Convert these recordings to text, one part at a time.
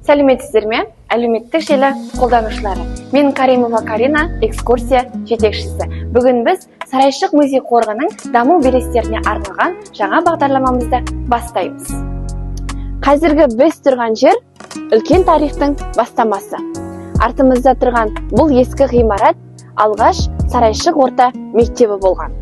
Сәлеметсіздер ме, әлеуметтік желі қолданушылары! Мен Каримова Карина, экскурсия жетекшісі. Бүгін біз Сарайшық музей қорығының даму белестеріне арналған жаңа бағдарламамызды бастаймыз. Қазіргі біз тұрған жер – үлкен тарихтың бастамасы. Артымызда тұрған бұл ескі ғимарат алғаш Сарайшық орта мектебі болған.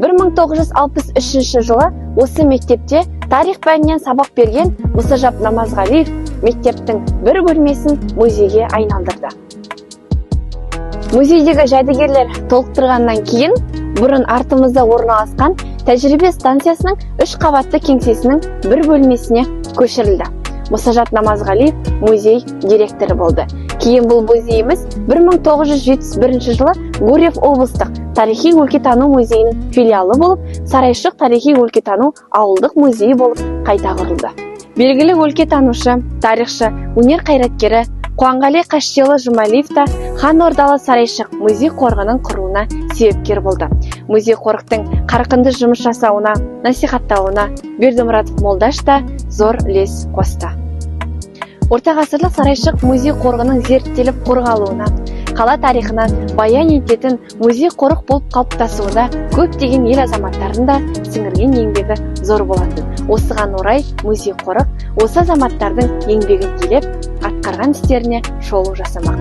1963 жылы осы мектепте тарих пәнінен сабақ берген Мұсажап Намазғалиев мектептің бір бөлмесін музейге айналдырды. Музейдегі жәдігерлер толықтырғаннан кейін бұрын артымызда орналасқан тәжірибе станциясының үш қабатты кеңсесінің бір бөлмесіне көшірілді. Мұсажат Намазғалиев музей директоры болды. Кейін бұл музейіміз 1971 жылы Гурьев облыстық тарихи өлкетану музейінің филиалы болып, Сарайшық тарихи өлкетану ауылдық музейі болып қайта құрылды. Белгілі өлкетанушы, тарихшы, өнер қайраткері Қуанғали Қащиұлы Жұмалиев та хан ордалы Сарайшық музей қорығының құруына себепкер болды. Музей қорықтың қарқынды жұмыс жасауына, насихаттауына Бердімұратов Молдаш та зор үлес қосты. Ортағасырлық Сарайшық музей қорығының зерттеліп қорғалуына, қала тарихынан баян ететін музей қорық болып қалыптасуына көптеген ел азаматтарының да сіңірген еңбегі зор болатын. Осыған орай музей қорық осы азаматтардың еңбегін елеп, атқарған істеріне шолу жасамақ.